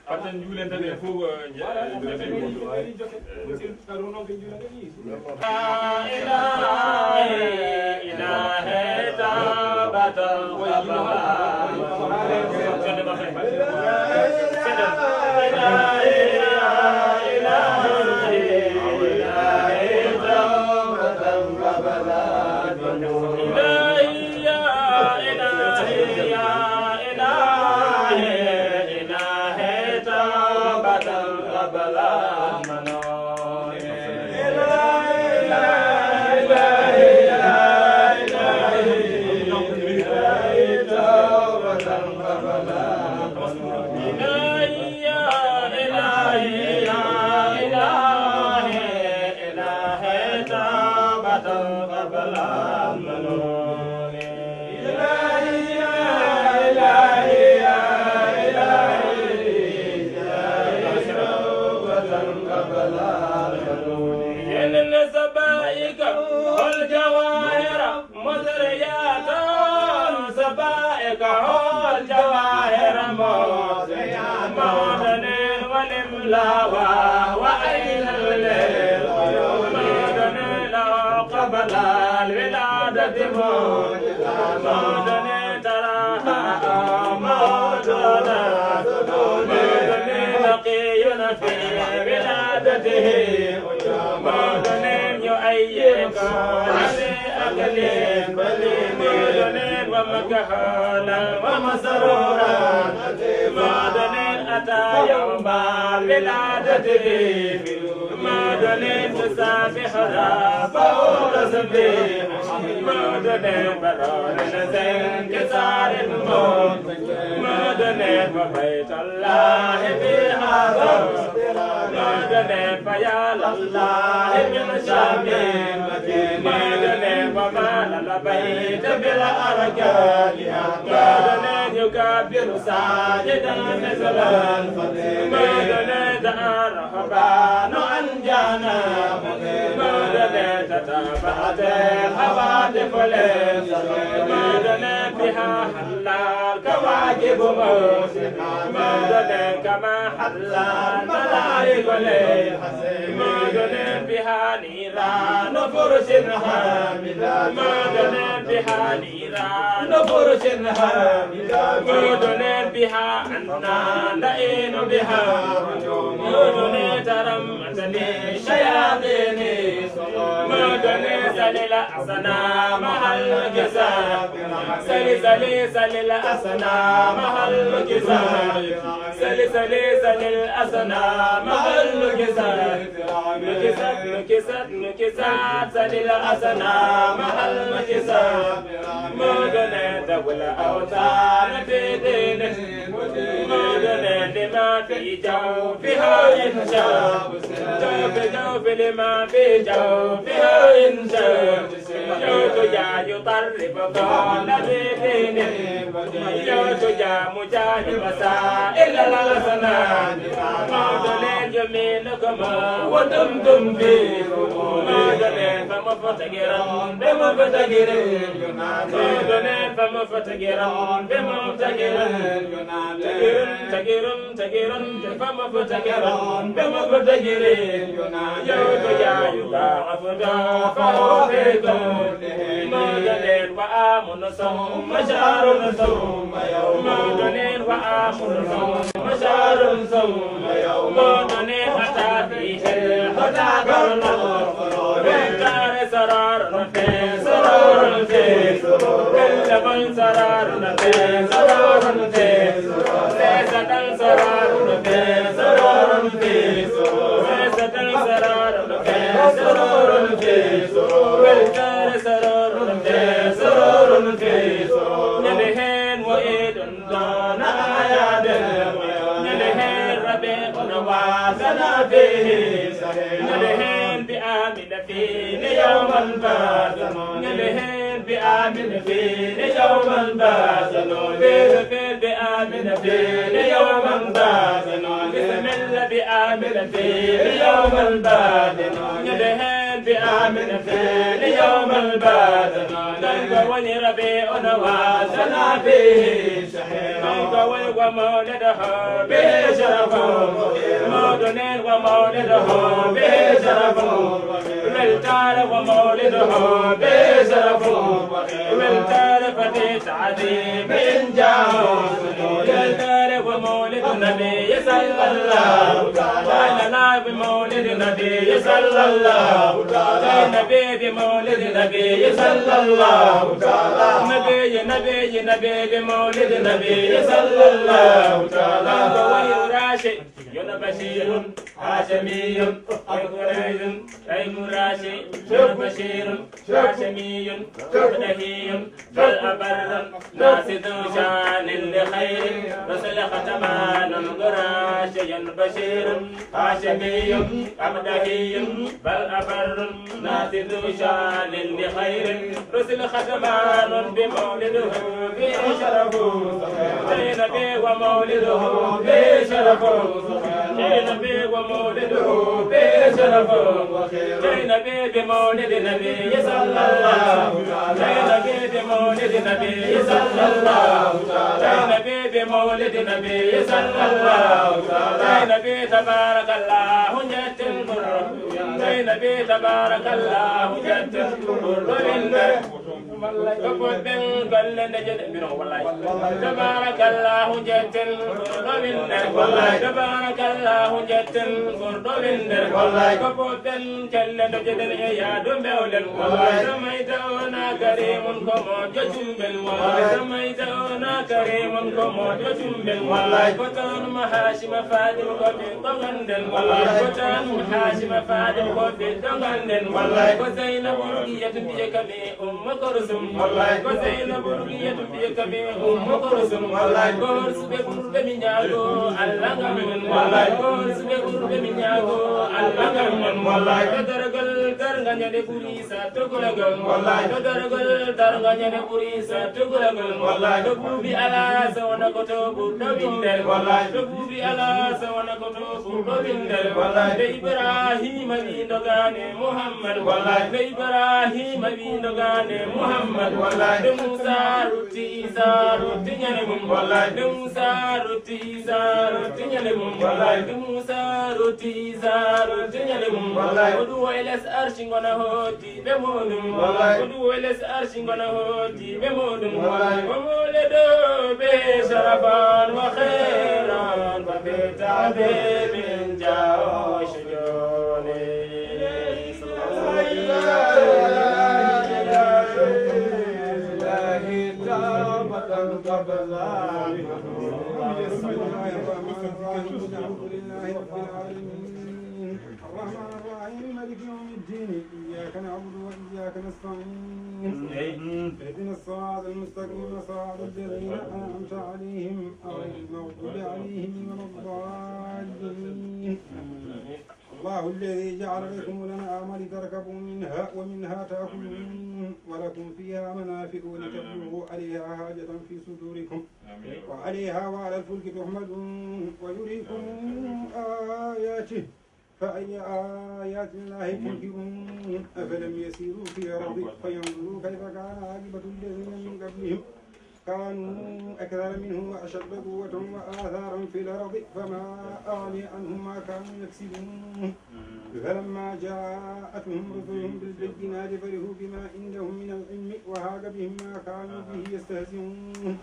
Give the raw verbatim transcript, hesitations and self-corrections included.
Fatan juulen tan en fof, eh, nje-, eh, njeɗen mo. La ilaha illallah, tawbatan qabla. Ilahi, ya ilahi, ya ilahi, ilahi, tawbatan qabla manun. Ilahi, ilahi, ya ilahi, ilahi, tawbatan qabla manun. Ilahi, ya ilahi, ya ilahi, ilahi, tawbatan qabla manun. Yenen sabaika hol jawahira, mosere yaton sabaika hol jawahira, mosere yaton. Mawɗo nen walim lawa wa aynal lel. Mawɗo nen lawa qabla al wiladati mo. Mawɗo nen taraha mawɗo na. Mawɗo nen naqiyun fi wiladatihi. Mawɗo nen yo ayye ko hali aqlin bali. Mawɗo nen wa makahalan wa masruran. Mawɗo nen ata yawmal wiladati bi. Mawɗo nen tusabihra fawqa tasbih. Mawɗo nen barore na sen kisarin mo. Mawɗo nen wa baytallahi fi hadha. Mawɗo nen fa ya lallahi min shamin. Mawɗo nen wa mala labayta bil arkani. Mawɗo nen yukabbiru sajidan mithlan. Mawɗo nen ta'arraf banu anjana. Mawɗo nen tataba'at al hawadith lil. Mawɗo nen biha hallal kawakib. Mawɗo nen kama hallal malaik lil. Mawɗo nen biha niranu furshin hamida. Mawɗo nen biha niranu furshin hamida. Mawɗo nen biha anna da'inu biha. Mawɗo nen tarammat li shayatini. Mawɗo nen salil asnama hal kisab. Sali, sali, salil asnama hal kisab. Sali, sali, salil asnama hal kisab. Nukisat, nukisat, nukisat, salil asnama hal nukisat. Mawɗo nen dawla awtan fi dini. Mawɗo nen lima fi jawfiha insha. Jawfi, jawfi lima fi jawfiha insha. Yawtu ja yutarrif qawla bi dini. Yawtu ja mujahid masail al asnam. Mawɗo nen yuminu kama wa dumtum fi. Mawɗo nen fa mubtagiran bi mubtagirin. Mawɗo nen fa mubtagiran bi mubtagirin. Tagirun, tagirun, tagirun, fa mubtagiran bi mubtagirin. Yawtu ja yudha'af du'afahu fi kulli. Mawɗo nen wa amun ثم شهر ثم يوم. Mawɗo nen wa amun ثم شهر ثم يوم. Mawɗo nen ata fihi al-huda qarnu. Weltaare sararu no fe, sararu no fe. Bella bon sararu no fe, sararu no fe. Sesa dan sararu no fe, sararu no fe. Sesa dan sararu no fe, sararu no fe. Weltaare sararu no fe, sararu no fe. Ñande hen mo eɗon dona ayade. Ñande hen rabe on wasana fihi. Ñande hen bi amina fini yawman basano. Ñande hen bi amina fini yawman basano. Bebe bi amina fini yawman basano. Bismillah bi Amin fii yawmal baadin. Ñande heen bi amin fii yawmal baadin. Kanko woni Rabii'un waasana bihi shahiirun. Kanko woni wa mawliduhu bihi sharafun. Mawɗo neen wa mawliduhu bihi sharafun. Weltaare wa mawliduhu bihi sharafun. Weltaare fati ta'ziim in jaahu. Weltaare wa mawlidu nabi sallallahu ta'ala. Wa ala bi mawlid nabi sallallahu ta'ala. Nabi bi mawlid nabi sallallahu ta'ala. Nabi, nabi, nabi bi mawlid nabi sallallahu ta'ala. Ko woni Rashid, yo na Bashirun, Hashimiyun, ay Qurayshun, ay Murashi, yo na Bashirun, Hashimiyun, Abdahiyun, بل أبر ناس ذو شان لخير رسل ختمان قراشي بشير هاشمي أبدهي بل أبر ناس ذو شان لخير رسل ختمان بمولده فيه شرف زينب ومولده فيه شرف زينب ومولده فيه شرف زينب بمولد النبي صلى الله عليه وسلم. بمولد النبي صلى الله عليه وسلم. بمولد النبي صلى الله عليه وسلم. تبارك الله جت القرآن. Nabi tabarakallahu jattan ko ɗo winde. Ko ɓen golle nde jeɗe mbino wallahi. Tabarakallahu jattan ko ɗo winde. Tabarakallahu jattan ko ɗo winde. Ko ɓen kelle nde jeɗen e yaadu mbewlen. Samayta ona karimun ko mo jojumben. Samayta ona karimun ko mo jojumben. Ko tan ma Hashima Fatima ko ɓe ɗo ganden. Ko tan ma Hashima Fatima ko ɓe ɗo ganden. Ko Zainabu Ruqiyatu mbiye kame Ummu Kulsum. Ko Zainabu Ruqiyatu mbiye kame Ummu Kulsum. Ko suɓe ɓurɓe mi ñaago Allah ngam mon. Ko suɓe ɓurɓe mi ñaago Allah ngam mon. Ko dargol darga ñande ɓuri sa tugulagol. Ko dargol darga ñande ɓuri sa tugulagol. To buubi ala sawna ko to ɓurɗo windere. To buubi ala sawna ko to ɓurɗo windere. Nde Ibrahima wi ndogane Muhammad. Nde Ibrahima wi ndogane Muhammad. Nde Musa rutti Isa rutti ñande mum. Nde Musa rutti Isa rutti ñande mum. Nde Musa rutti Isa rutti ñande mum. Ko ɗum o e les arshi ngona hooti. Ɓe muɗum. Wallaay. Ko ɗum woni les arshi ngona hooti ɓe muɗum. Wallaay. Ko mawle ɗo ɓe sharafan wa khairan wa bi ta'dib min jawo shujuni. الرحمن الرحيم. مالك يوم الدين. إياك نعبد وإياك نستعين. اهدنا الصراط المستقيم، صراط الذين أنعمت عليهم، غير المغضوب عليهم ولا الضالين. الله الذي جعل لكم الأنعام لتركبوا منها ومنها تأكلون ولكم فيها منافع ولتبلغوا عليها حاجة في صدوركم وعليها وعلى الفلك تحملون ويريكم آياته فأي آيات الله تنكرون؟ أفلم يسيروا في الأرض فينظروا كيف كان عاقبة الذين من قبلهم كانوا أكثر منهم وأشد قوة وآثارا في الأرض فما أغنى عنهم ما كانوا يكسبون. فلما جاءتهم رسلهم بالبينات فرحوا بما عندهم من العلم وحاق بهم ما كانوا به يستهزئون.